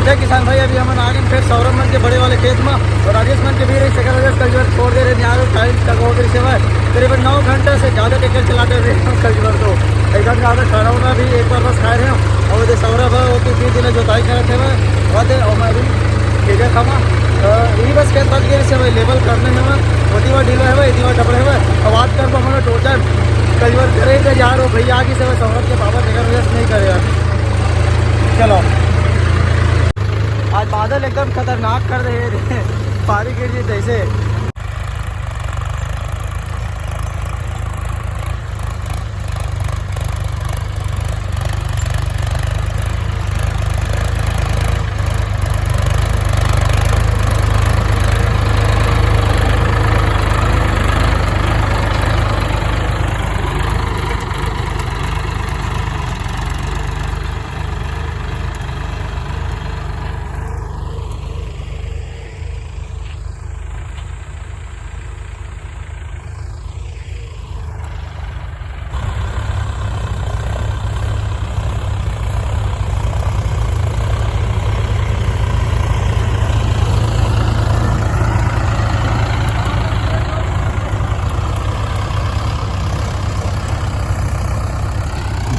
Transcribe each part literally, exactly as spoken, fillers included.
जय किसान भाई, अभी हमन आ गए फिर सौरभ मन के बड़े वाले खेत में, और राजेश मन के भी रही सेकंड वजह से कल्टीवेटर छोड़ दे रहे, यहाँ टाइम तक हो गई सेवा। करीबन नौ घंटा से ज़्यादा ट्रैक्टर चलाते रहे हम कल्टीवेटर तो, एकदम ज़्यादा खाना वाना भी एक बार बस खाए रहे हम। और ये सौरभ है, वो तो तीन दिन जोताई करत है, बात है, और मैं भी ठीक है खामा। तो यही बस खेत बच गए से भाई, लेवल करने हैं, वो दीवार ढीला है भाई, दीवार डबल है भाई। अब बात कर तो हमारा टोटल कल्टीवेटर करे थे यार, वो भैया आगे से भाई सौरभ के पापा देखा वजह से नहीं करे यार। चलो, आज बादल एकदम खतरनाक कर दे रहे, पारी गिर जी तैसे।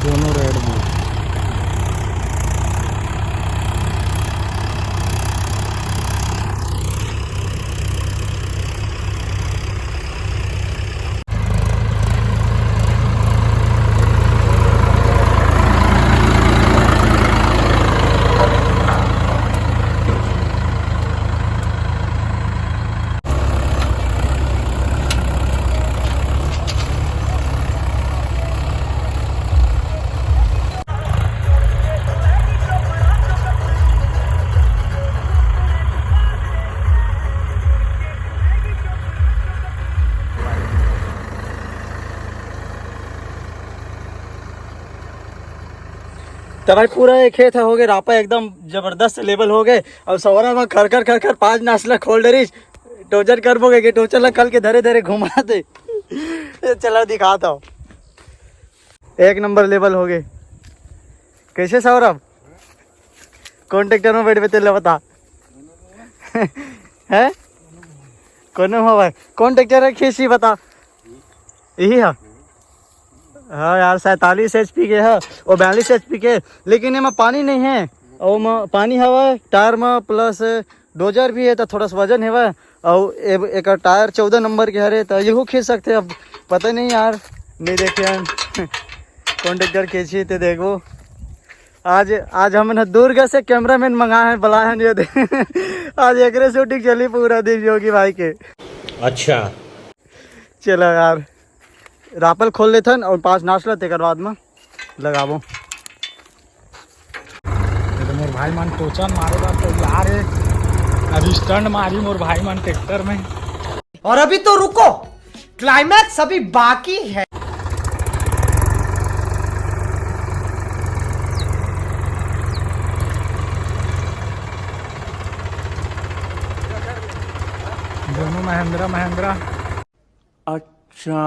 दोनों रेड बुल। तो भाई, पूरा ये खेत ह हो गए रापा, एकदम जबरदस्त लेवल हो गए। और सवरा में खरखर खरखर पाँच नासला खोल डरिस। टोचर करबो के टोचर ला कल के धरे धरे घुमाते। ये चलो दिखाता हूँ, एक नंबर लेवल हो गए। कैसे सौरभ, कौन ट्रैक्टर में बैठबे तेला बता? है, कौन हो भाई, कौन ट्रैक्टर है, खींची बता। यही है। हाँ यार, सैंतालीस एचपी के है, वो बयालीस एचपी के, लेकिन एमा पानी नहीं है। और ओमा पानी हवा टायर में, प्लस डोजर भी है, तो थोड़ा सा वजन हेवय। और ए-, एकर टायर चौदह नंबर के हरे, तो यहू खींच सकते। अब पता नहीं यार, नहीं देखे हन। कौन ट्रैक्टर खींची ते देखबो। आज, आज हमन ह दुर्ग से कैमरामैन मंगाए हैं, बुलाए हैं ये दे। आज एकरे शूटिंग चली पूरा दिन योगी भाई के। अच्छा। चलो यार, रापल खोल लेथन और पाँच नाच लो, तेकर बाद में लगाबो। ये तो मोर भाई मन टोचन मारे बर तैयार हे। अभी स्टंट मारी मोर भाई मन ट्रैक्टर में। और अभी तो रुको, क्लाइमैक्स अभी बाकी है। दोनों महिंद्रा महिंद्रा। अच्छा।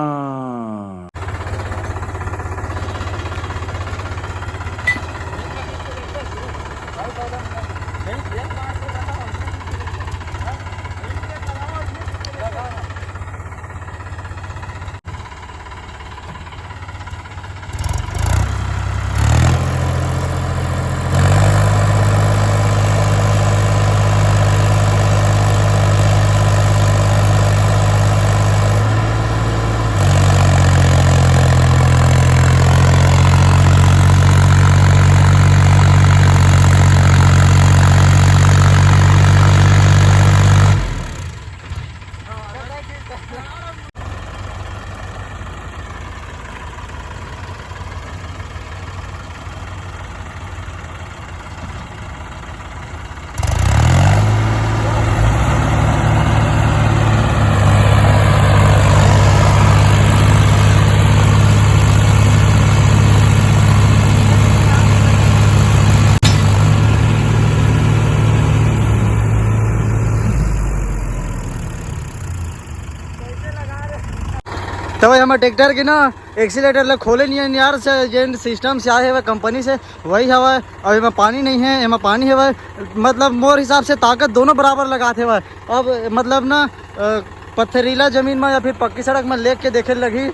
तब हमर ट्रैक्टर के ना एक्सीलेटर ला खोले नहीं है यार, से जेन सिस्टम से आए हवय कंपनी से, वही हवय। अब एमा पानी नहीं है, एमा पानी हवय। मतलब मोर हिसाब से ताकत दोनों बराबर लगात हवय। अब मतलब ना अ, पथरीला जमीन में या फिर पक्की सड़क में लेग के देखे लगही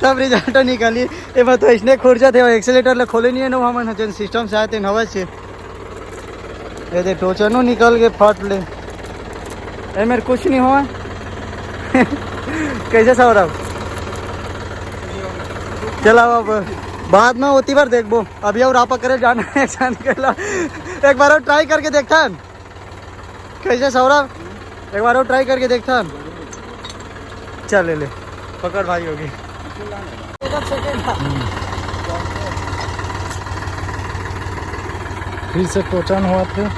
तब रिजल्ट निकली। एमा तो इसने खुर्जा थे, एक्सीलेटर ला खोले नहीं है ना, हमन जेन सिस्टम से आए तेन हवय से। ये दे टोचनो निकल के फट ले। ए मेरे कुछ नहीं हुआ। कैसे सौरभ? चला अब बाद में होती बार देखबो, अभी और आपा करे जाना है एक बार और ट्राई करके देखता है। कैसे सौरभ? एक बार और ट्राई करके देखता है। चल ले ले, पकड़ भाई होगी। फिर से टोचन हुआ थे।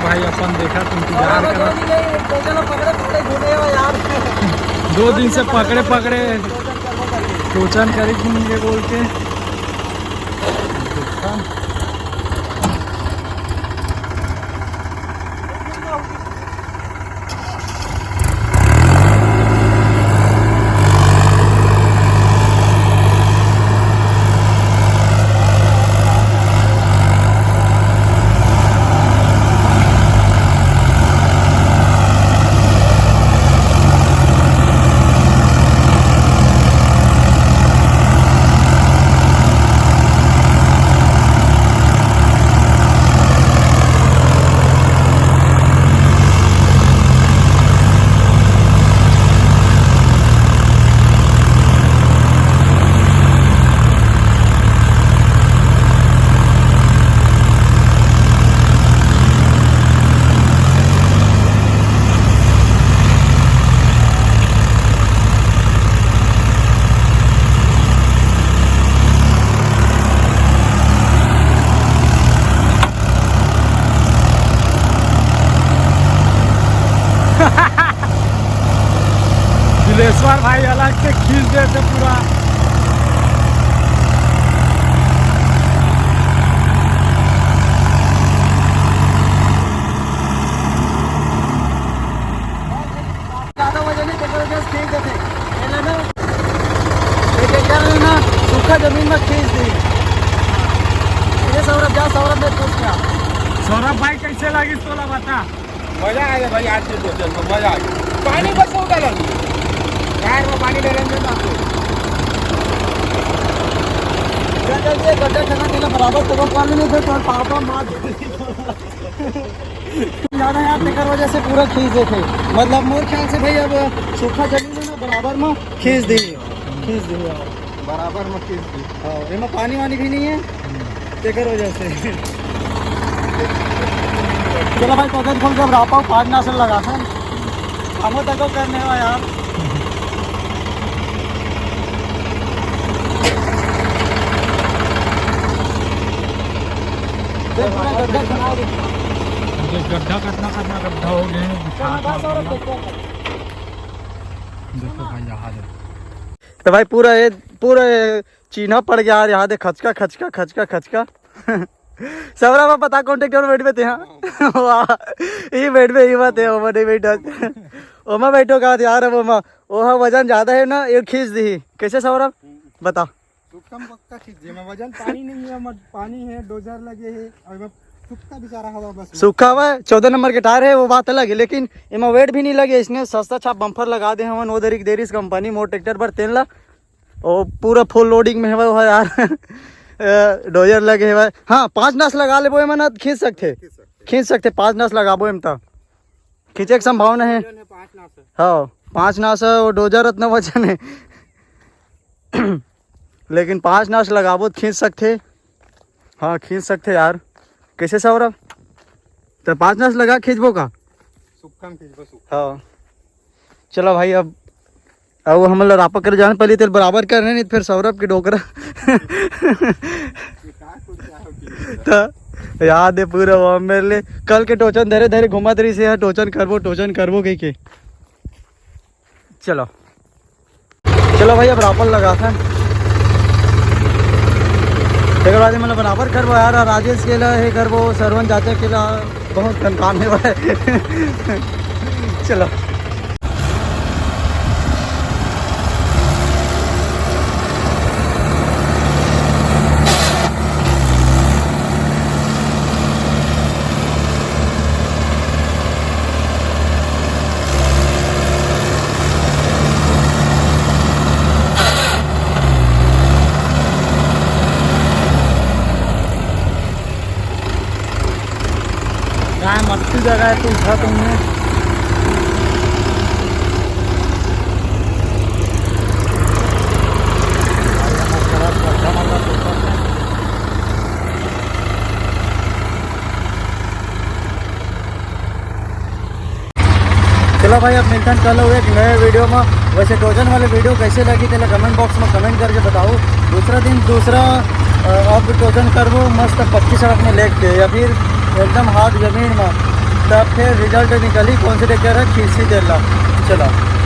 भाई अपन देखा इंतजार करा। दो दिन से पकड़े पकड़े टोचन करी घूम के बोल के। बिलेश्वर भाई अलग से खींच देते पूरा। ज्यादा वजन है, तेकर वजह से खींच देते। ये ले ना, ये ट्रैक्टर है ना, सूखा जमीन में खींच दी। ये सौरभ जा, सौरभ ने पूछ लिया। सौरभ भाई, कैसे लगी तोला बता? मजा आ गया भाई, आज के टोचन में मजा आ गया। पानी बस होता लगी। टायर में पानी डालेंगे ना आपको। क्या कर दिया, गड्ढा खना के लिए बराबर तो पानी नहीं थे, तो पापा मार। ज्यादा यार, तेकर वजह से पूरा खींच देते। मतलब मोर ख्याल से भाई, अब सूखा जमीन है ना, बराबर में खींच दी, खींच दी। बराबर में खींच दी। हाँ, एमा पानी वानी भी नहीं है, तेकर वजह से। चलो भाई, पकड़ खोल के अब रापा पाँच नासल लगाते हैं। हमो तको करने हो यार। देख, पूरा गड्ढा खना दे। देख, गड्ढा कितना, कितना गड्ढा हो गया है, दिखा चलो, बस और था। देखो। देखो भाई, यहाँ देखो। तो भाई, पूरा ये, पूरा ये चीन्हा पड़ गया यार, यहाँ देख, खचका, खचका, खचका, खचका। सबरा में पता कौन ट्रैक्टर में बैठबे ते, हाँ? वाह, ये बैठबे, ये बात है, वो नहीं बैठा। ओमा बैठो का यार, अब ओमा, ओहा वजन ज्यादा है ना, ये खींच दी। कैसे सौरभ? बता। सुक्का में पक्का खींच दे, मैं वजन पानी नहीं है, मत पानी है, डोजर लगे है, और मैं सुक्का बेचारा हवा बस में। सूखा हुआ है, चौदह नंबर के टायर है, वो बात अलग है, लेकिन एमा वेट भी नहीं लगे। इसने सस्ता छाप बम्पर लगा दे हमन, वो देरी देरी से कंपनी मोर ट्रैक्टर पर तेल ला, वो पूरा फुल लोडिंग में हवा हुआ यार। अ, डोजर लगे हवा। हाँ, पाँच नस लगा लेबो एमा ना, खींच सकथे, खींच सकथे। खींच सकथे, पाँच नस लगाबो एम त खींचे के संभावना है। वजन है पाँच नस है। हाँ, पाँच नस है, वो डोजर इतना वजन है। लेकिन पाँच नस लगाबो त खींच सकथे। हाँ, खींच सकथे यार। कैसे सौरभ? तो पाँच नस लगा खींचबो का? सुक्खा में खींचबो, सुक्खा। हाँ। चलो भाई, अब, अब वो हमन ला रापा करे जान पहले तेल बराबर करने, नहीं तो फिर सौरभ के डोकरा। तो याद है पूरा वो मेरे लिए, कल के टोचन धरे धरे घुमत रही से, "टोचन करबो, टोचन करबो" कह के। चलो, चलो भाई, अब रापल लगा था। तेकर बाद मतलब बराबर करबो यार, राजेश के ला हे करबो, सरवन चाचा के ला बहुत कन काम हे भाई। चलो। काय मट्टी जगह है, तू उठा तुमने। चलो भाई, अब मिलथन कल एक नए वीडियो में। वैसे टोचन वाले वीडियो कैसे लगी, तेला कमेंट बॉक्स में कमेंट करके बताओ। दूसरा दिन दूसरा, अ, अब टोचन करबो मस्त पक्की सड़क में लेट के, या फिर एकदम हार्ड जमीन में, तब फिर रिजल्ट निकली कौन से ट्रैक्टर है खींची तेला। चलो।